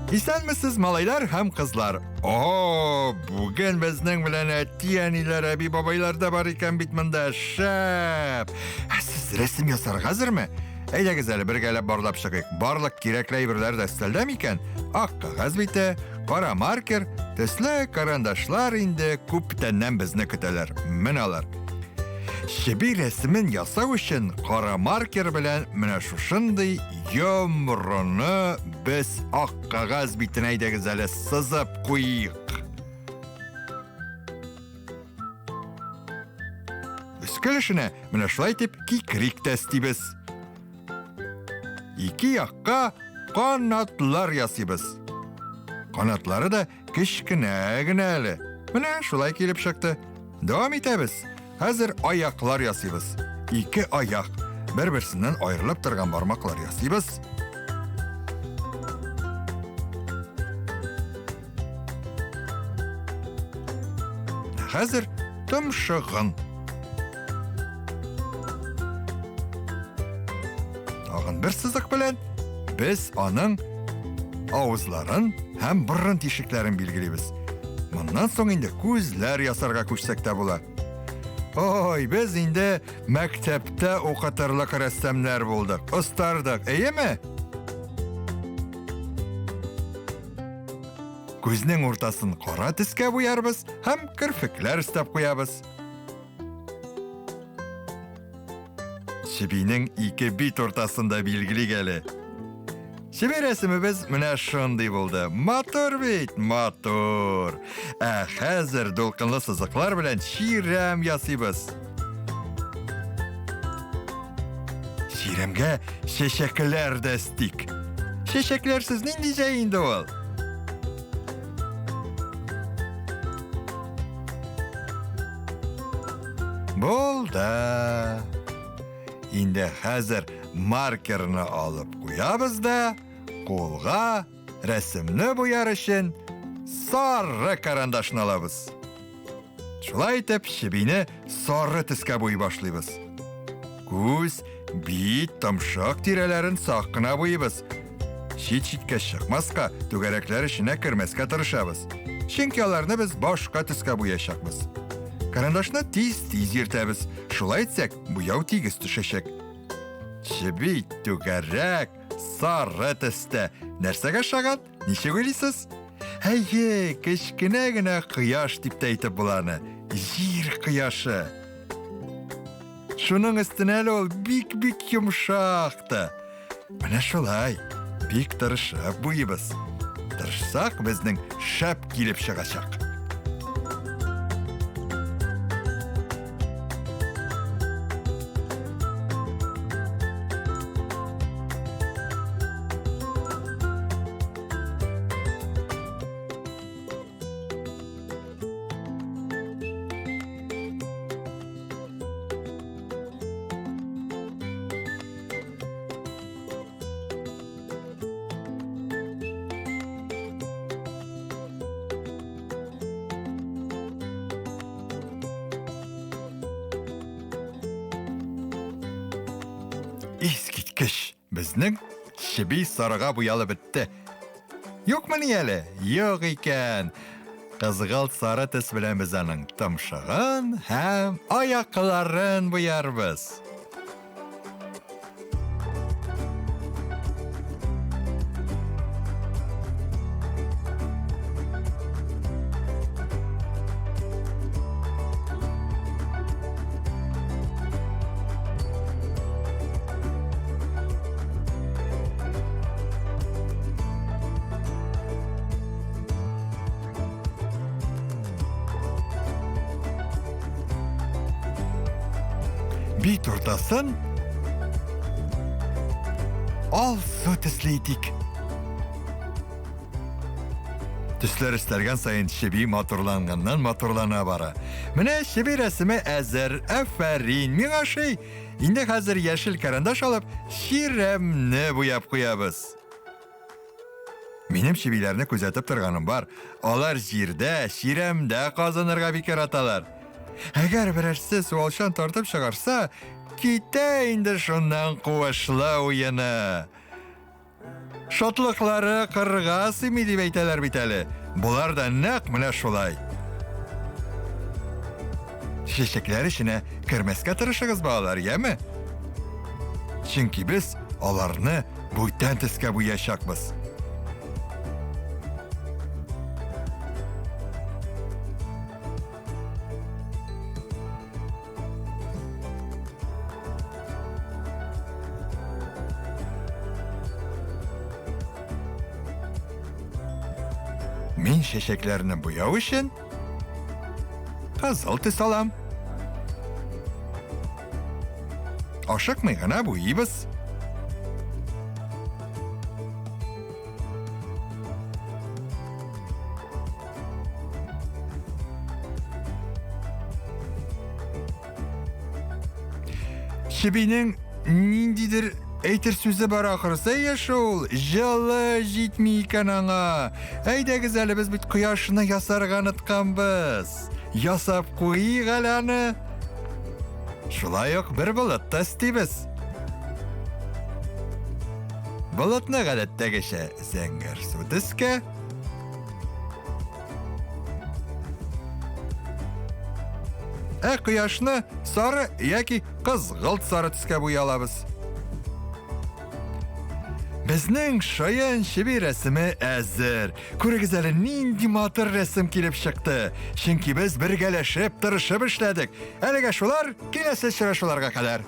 Исәнмесез, малайлар һәм кызлар. О, бүген безнең белән әти-әниләр, әби-бабайлар да бар икән бит монда. Шәп! Ә сез рәсем ясарга әзерме? Әйдәгез әле бергәләп барлап чыгыйк. Барлык кирәкле әйберләр дә өстәлдә микән? Ак кәгазь бите, кара маркер, төсле карандашлар инде күптәннән безне көтәләр. Менә алар. Чеби рәсемен ясау өчен кара маркер белән менә шушындый йомрыны без ак кәгазь битенә әйдәгез әле сызып куйыйк. Өске өлешенә менә шулай итеп кикрик тә өстибез. Ике якка канатлар ясыйбыз. Канатлары да кечкенә генә әле. Менә шулай килеп чыкты. Дәвам итәбез. Хәзер аяклар ясыйбыз. Ике аяк. Бер-берсеннән аерылып торган бармаклар ясыйбыз. Хәзер томшыгын. Тагын бер сызык белән без аның авызларын һәм борын тишекләрен билгелибез. Моннан соң инде күзләр ясарга күчсәк тә була. Ой, без инде мәктәптә укытырлык рәссамнар булдык, остардык, әйеме? Күзнең уртасын кара төскә буярбыз һәм керфекләр өстәп куябыз. Чебинең ике бит уртасын да билгелик әле. Чеби рәсемебез менә шундый булды. Матур бит, матур. Ә хәзер дулкынлы сызыклар белән чирәм ясыйбыз. Чирәмгә чәчәкләр дә өстик. Чәчәкләрсез нинди җәй инде ул? Булды. Инде хәзер маркерны алып куябыз да, кулга рәсемне буяр өчен сары карандашны алабыз. Шулай итеп, чебине сары төскә буй башлыйбыз. Күз, бит, томшык тирәләрен сак кына буйыбыз. Чит-читкә чыкмаска, түгәрәкләр эченә кермәскә тырышабыз. Чөнки аларны без башка төскә буячакбыз. Карандашны тиз-тиз йөртәбез. Шулай итсәк, буяу тигез төшәчәк. Чеби түгәрәк, сары төстә. Нәрсәгә ошаган? Ничек уйлыйсыз? Әйе, кечкенә генә кояш дип тә әйтеп була аны. Җир кояшы. Шуның өстенә әле ул бик-бик йомшак та. Менә шулай, бик тырышып буйыбыз. Тырышсак, безнең шәп килеп чыгачак. Искиткеч! Безнең чеби сарыга буялып бетте. Юкмыни әле? Юк икән. Кызгылт сары төс белән без аның томшыгын һәм аякларын буярбыз. Бит уртасын алсу төсле итик. Төсләр өстәлгән саен чеби матурланганнан матурлана бара. Менә чеби рәсеме әзер. Афәрин, миңа ошый. Инде хәзер яшел карандаш алып, чирәмне буяп куябыз. Минем чебиләрне күзәтеп торганым бар. Алар җирдә, чирәмдә казынырга бик яраталар. Әгәр берәрсе суалчан тартып чыгарса, китә инде шуннан куышлы уены. Шатлыклары кырга сыймый дип әйтәләр бит әле. Болар да нәкъ менә шулай. Чәчәкләр эченә кермәскә тырышыгыз, балалар, яме? Чөнки без аларны бүтән төскә буячакбыз. Мин чәчәкләрне буяу өчен кызыл төс алам. Ашыкмый гына буйыйбыз. Чебинең ниндидер әйтер сүзе бар ахрысы, әйе шул, җылы җитми икән аңа. Әйдәгез әле, без бит кояшны ясарга онытканбыз. Ясап куйыйк әле аны. Шулай ук бер болыт та өстибез. Болытны гадәттәгечә зәңгәрсу төскә, Ә кояшны сары яки кызгылт сары төскә буй алабыз. Безнең шаян чеби рәсеме әзер. Күрегез әле, нинди матур рәсем килеп чыкты. Чөнки без бергәләшеп, тырышып эшләдек. Әлегә шулар, киләсе очрашуларга кадәр.